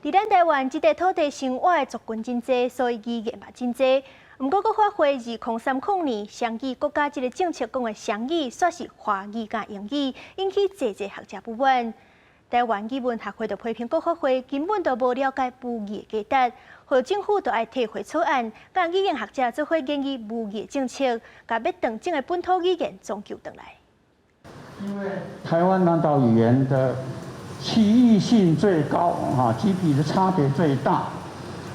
佇咱台灣這塊土地生活的族群真濟，所以語言嘛真濟。毋過國發會2030年雙語國家這个政策講的雙語，煞是華語佮英語，引起濟濟學者不滿。台灣語文學會就批評國發會根本就無了解母語的價值，予政府就愛退回草案，佮語言學者做伙研議母語政策，共欲斷種的本土語言終究轉來。因為台灣南島語言的區域性最高，哈，級別的差別最大。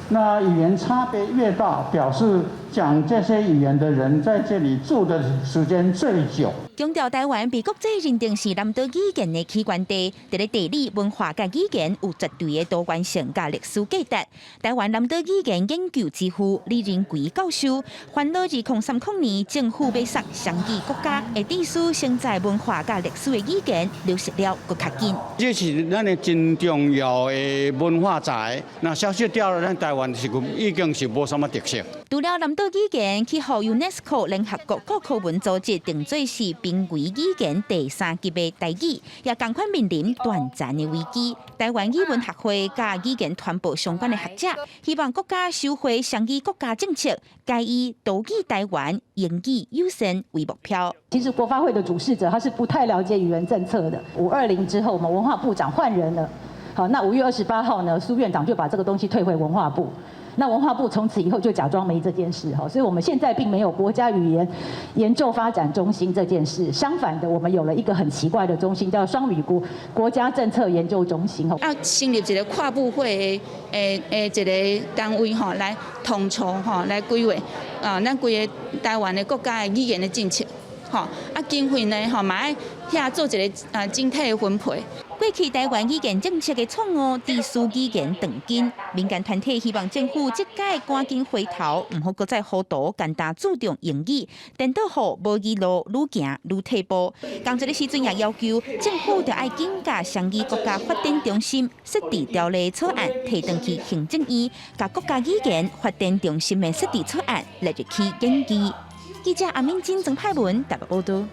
那語言差別越大，表示講這些語言的人在這裡住的時間最久。強調台灣被國際認定是南島語言的起源地，佇咧地理、文化佮語言有絕對的多元性佮歷史價值。台灣南島語言研究之父李仁奎教授，煩惱2030年政府欲殺雙語國家，會致使承載文化佮歷史的語言流失了閣較緊。這是咱的真重要的文化財，若消失掉了，咱台灣是已經是無啥物特色。除了南島語言去予 UNESCO 聯合國教科文組織定做是瀕危語言第三級的台語，也仝款面臨斷層的危機。台灣語文學會佮語言傳播相關的學者，希望國家收回雙語國家政策，改以多語台灣、英語優先為目標。其實國發會的主事者他是不太了解語言政策的。520之後，我們文化部長換人了。好，那5月28號呢，蘇院長就把這個東西退回文化部。那文化部從此以後就假裝沒這件事哈，所以我們現在並沒有國家語言研究發展中心這件事。相反的，我們有了一個很奇怪的中心，叫雙語國家政策研究中心。要成立一個跨部會的一個單位吼，來統籌吼，來規劃啊，咱規个台灣的國家的語言的政策，吼啊經費呢吼嘛愛遐做一個啊整體的分配。過去台灣語言政策的錯誤，致使語言斷根。民間團體希望政府這擺趕緊回頭，毋好閣再糊塗，簡單注重英語，顛倒予母語路愈行愈退步。仝一个時陣也要求政府著愛緊共雙語國家發展中心設置條例草案提轉去行政院，共國家語言發展中心的設置草案列入去研議。記者阿敏金、曾派文台北報道。